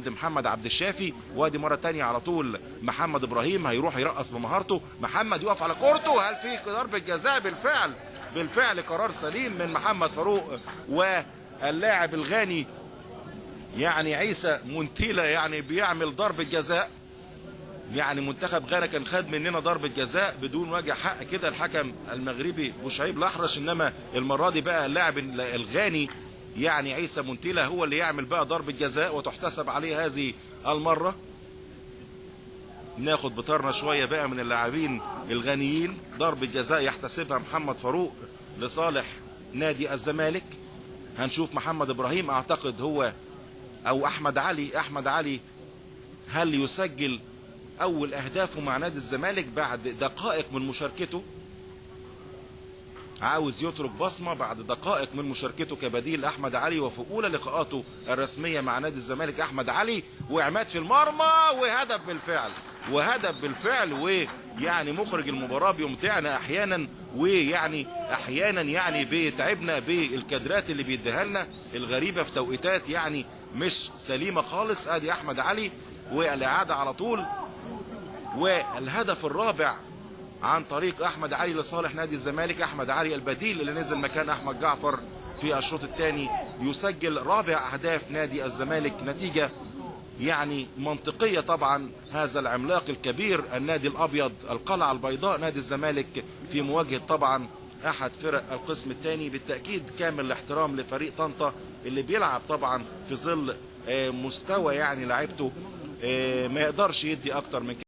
محمد عبد الشافي. وادي مرة تانية على طول محمد ابراهيم هيروح يرقص بمهارته، محمد يقف على كورته، هل في ضربه جزاء؟ بالفعل بالفعل قرار سليم من محمد فاروق واللاعب الغاني يعني عيسى مونتيلا، يعني بيعمل ضربه جزاء. يعني منتخب غانا كان خد مننا ضربه جزاء بدون وجه حق كده الحكم المغربي بوشعيب الاحرش، انما المرة دي بقى اللاعب الغاني يعني عيسى مونتيلا هو اللي يعمل بقى ضربه جزاء وتحتسب عليه هذه المرة. ناخد بطارنا شوية بقى من اللاعبين الغانيين. ضربه جزاء يحتسبها محمد فاروق لصالح نادي الزمالك. هنشوف محمد ابراهيم اعتقد هو او احمد علي، احمد علي هل يسجل اول اهدافه مع نادي الزمالك بعد دقائق من مشاركته؟ عاوز يترك بصمة بعد دقائق من مشاركته كبديل احمد علي، وفي اولى لقاءاته الرسمية مع نادي الزمالك احمد علي وعماد في المرمى، وهدف بالفعل، وهدف بالفعل. ويعني مخرج المباراة بيمتعنا احيانا، ويعني احيانا يعني بيتعبنا بالكادرات اللي بيديها لنا الغريبة في توقيتات يعني مش سليمة خالص. ادي احمد علي والاعاده على طول، والهدف الرابع عن طريق احمد علي لصالح نادي الزمالك. احمد علي البديل اللي نزل مكان احمد جعفر في الشوط الثاني بيسجل رابع اهداف نادي الزمالك. نتيجة يعني منطقية طبعا، هذا العملاق الكبير النادي الابيض القلعة البيضاء نادي الزمالك في مواجهة طبعا احد فرق القسم الثاني. بالتاكيد كامل الاحترام لفريق طنطا اللي بيلعب طبعا في ظل مستوى يعني لعيبته ما يقدرش يدي اكتر من كده.